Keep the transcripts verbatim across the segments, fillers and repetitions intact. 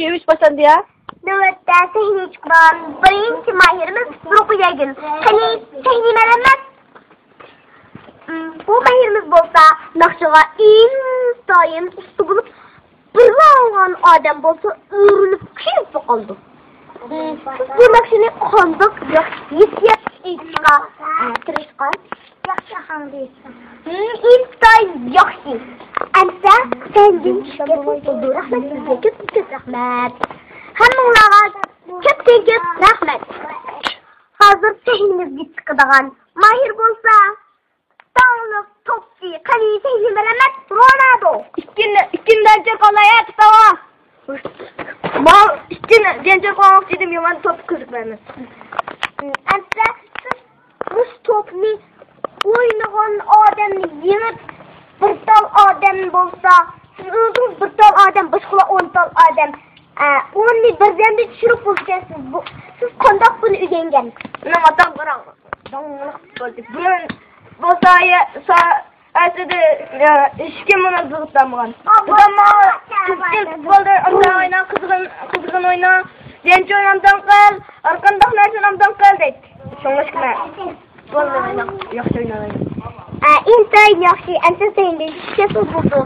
يۈرۈش باشلاندى يا. نۆۋەتتە سەھنىگە چىقىدىغان بىرىنچى ماھىرىمىز رۇقىيەگۈل. قېنى، سەھنىگە مەرھەمەت. بۇ ماھىرىمىز بولسا ناخشىغا ئىنتايىن ئۇستا بولۇپ، بىر ئاڭلىغان ئادەم بولسا ئۆرۈلۈپ قېلىپلا قالىدۇ. سىز بۇ ناخشىنى قانداق ياخشى ھېسسىيات ئېيتىشقا، ئە، تىرىشقان؟ ياخشى ئاھاڭدا ئېيتساڭ. ھىم، ئىنتايىن ياخشى. ئەمسە سەھنىدىن چۈشۈپ كەتسىڭىز بولىدۇ. رەھمەت سىزگە، كۆپ كۆپ رەھمەت. ھەممىڭلارغا كۆپتىن كۆپ رەھمەت. ھازىر سەھنىمىزگە چىقىدىغان ماھىر بولسا، داڭلىق توپچى، قېنى سەھنىگە مەرھەمەت، رونالدو. ئىككىنى، ئىككىنى دەنچەر قالاي، ھە، تاۋا. ما ئىككىنى دەنچەر قالماقچى ئىدىم، يامان توپ قىزىقمايمەن. ئەمسە سىز مۇشۇ توپنى ئوينىغان ئادەمنى يېڭىپ، بىر تال ئادەم بولسا، سىز ئۆزىڭىز بىر تال ئادەم، باشقىلار ئون تال ئادەم. ئە، ئوننى بىردەمدە چۈشۈرۈپ بولىدىكەنسىز. بۇ، سىز قانداق بۇنى ئۆگەنگەن؟ مېنىڭ ئاتام بىر داڭلىق فۇتبولچى. بۇرۇن بولسا، يە-، سا-، ئەسلىدە، يە، ھېچكىم ئۇنى زىغىتلانمىغان. دادام ماڭا، «قىزغىن فۇتبولدا ئامراق ئوينا، قىزغىن، قىزغىن ئوينا، دەنچە ئوينامدىن قىل، ھەرقانداق نەرسىنى ئامدىن قىل» دەيتتى. شۇڭلاشقا مەن فۇتبولنى ياخشى ئوينايمەن. ئە، ئىنتايىن ياخشى. ئەمسە سەھنىدىن چۈشۈپ كەتسىڭىز بولىدۇ.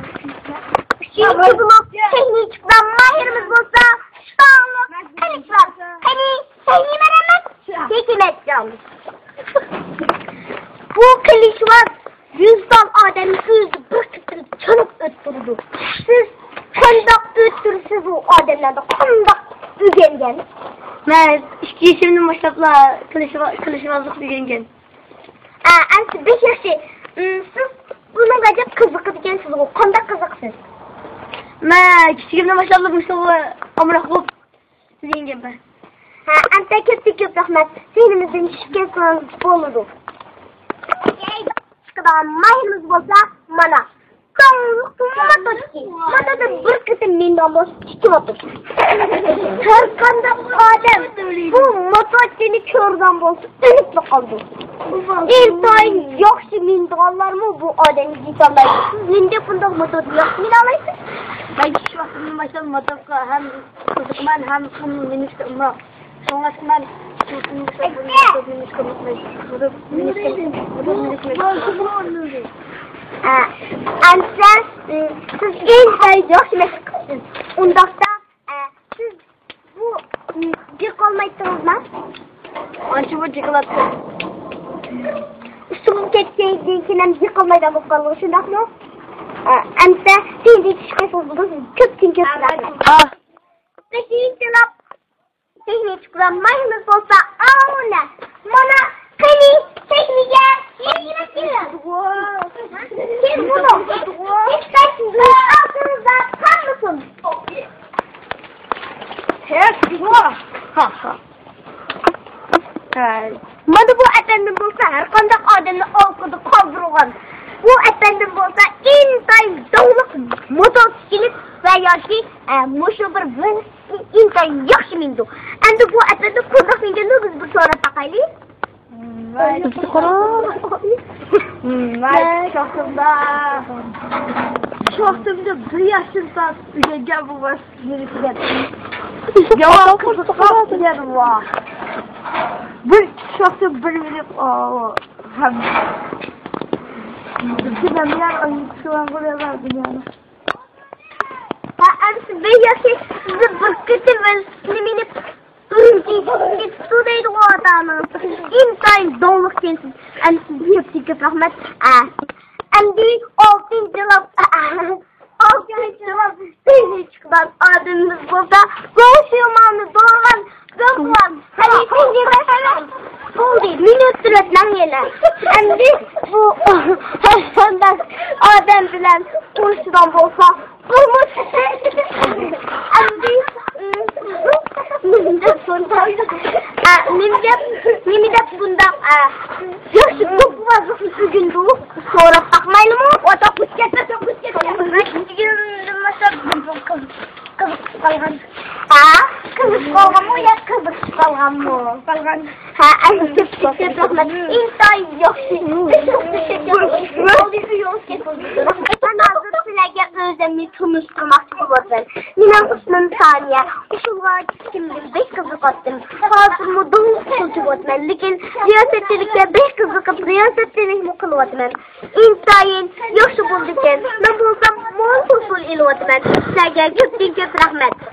ئۈچىنچى بولۇپ تېخنىكىدا ماھىرىمىز بولسا، شىتاڭلىق قىلىچۋاز. قېنى، سەھنىگە مەرھەمەت. ھېكمەتجان. بۇ قىلىچۋاز يۈز تال ئادەمنى ئۆزى بىر قېتىم چاناپ ئۆتتۈرىدۇ. سىز قانداق ئۆتتۈرىسىز ئۇ ئادەملەرنى؟ قانداق ئۆگەنگەن؟ مەن ئىككى يېشىمدىن باشلاپلا قىلىچۋا-، قىلىچۋازلىق ئۆگەنگەن. ئە، ئەمسە بەك ياخشى. ئىم، سىز بۇنىڭغا ئەجەب قىزىقىدىكەنسىزغۇ. قانداق قىزىقسىز؟ مەن كىچىكىمدىن باشلاپلا مۇشۇغا ئامراق بولۇپ ئۆگەنگەنمەن. ھە، ئەمسە كۆپتىن كۆپ رەھمەت. سەھنىمىزدىن چۈشۈپ كەتسىڭىز بولىدۇ. چىقىدىغان ماھىرىمىز بولسا مانا. موتوچى. موتودا بىر قېتىم مىنىدىغان بولسا، ئىككى موتوچى. ھەر قانداق ئادەم بۇ موتوچىنى كۆرىدىغان بولسا، ئۆلۈپلا قالىدۇ. ئىنتايىن ياخشى مىنىدىغانلارمۇ بۇ ئادەمگە يېتەلمەيدۇ. سىز نېمە دەپ بۇنداق موتودا ياخشى مىنالايسىز؟ مەن كىچىك ۋاقتىمدىن باشلاپ موتوغا ھەم قىزىقىمەن، ھەم مىنىشكە ئامراق. شۇڭلاشقا مەن ئە، ئەمسە، ئە، سىز ئىنتايىن ياخشى مەشىق قىپسىز. ئۇنداقتا، ئە، سىز بۇ، ئە، جىق ئالمايتتىڭىزما؟ ئانچە بۇ جىق ئالاتتىم. ئۇسسۇلغا كەتكەندىن كېيىن ھەم جىق ئالمايدىغان بولۇپ قالدىڭىز، شۇنداقمۇ؟ ئە، ئەمسە سەھنىدىن چۈشۈپ كەتسىڭىز بولىدۇ، كۆپتىن كۆپ رەھمەت. بەشىنچى لاپ. تېخنىكلار مايىمىز بولسا ئاۋۇنە. مانا، قېنى، تېخنىكە، يېنىڭلار كېلىڭ. كېلىڭ، بۇنى. ھېچ قايسىڭىز ئالدىڭىزدا قالمىسۇن. ھە، ھە. مانا بۇ ئەپەندىم بولسا ھەر قانداق ئادەمنى ئالقىدا قالدۇرغان. بۇ ئەپەندىم بولسا ئىنتايىن داڭلىق موتوسىكلىت ۋە ياكى، ئە، مۇشۇ بىر ۋېلىسىپىتنى ئىنتايىن ياخشى مىنىدۇ. ئەمدى بۇ ئەپەندىم قانداق مىنگەننى بىز بىر سوراپ باقايلى. ۋاي، ۋاي، شاختىمدا، شاختىمدا بىر ياشتىن تارتىپ ئۆگەنگەن بۇ ۋېلىسىپىت. يامان قىزىققان ئىدى ۋاي. بىر شاختىم بىر مىنىپ، ئاۋۇ، ھەم. ھە، ئەمسە بىر ياشى سىزدە بىر قېتىم ۋېلىسىپىتنى مىنىپ، ئۈرۈمچىگە كېتىپتۇ دەيدىغۇ ئاتا-ئانىڭىز. ئىنتايىن داڭلىق ئىكەنسىز. ئەمدى سىزگە كۆپتىن كۆپ رەھمەت. ئە، ئەمدى ئالتىنچى لاپ، ئە، ئالتىنچى لاپ سەھنىگە چىققان ئادىمىمىز بولسا، گوشۇمانى دورغان گۆپلان. قېنى سەھنىگە مەرھەمەت. بولدى، مىنۇت تۆلەتمەڭ يەنە. ئەمدى بۇ ھەرقانداق ئادەم بىلەن ئۇرۇشىدىغان بولسا، ئۇمۇ ئەمدى، ئە، نېمە دەپ، نېمە دەپ بۇنداق، ئە، ياخشى دوپپىۋازلىقنى ئۆگەندى؟ سوراپ باقمايلىمۇ؟ ئوتا قۇچ كەتتى، قۇچ كەتتى. قىزىقىپ قالغان. ھە؟ قىزىقىپ قالغانمۇ يا قىزىقىپ قالغانمۇ؟ قالغان. ھە، ئەجەب رەھمەت. ئىنتايىن ياخشى. مەن ھازىر سىلەرگە ئۆزۈمنى تونۇشتۇرماقچى بولۇۋاتىمەن. مېنىڭ ئىسمىم سانىيە. كىچىكىمدىن بەك قىزىقاتتىم. ھازىرمۇ دوڭ ئوقۇغۇچى بولۇپمەن، لېكىن رىياسەتچىلىككە بەك قىزىقىپ، رىياسەتچىلىكمۇ قىلىۋاتىمەن. ئىنتايىن ياخشى بولىدىكەن. مەن بولسام مول ھوسۇل ئېلىۋاتىمەن. سىلەرگە كۆپتىن كۆپ رەھمەت.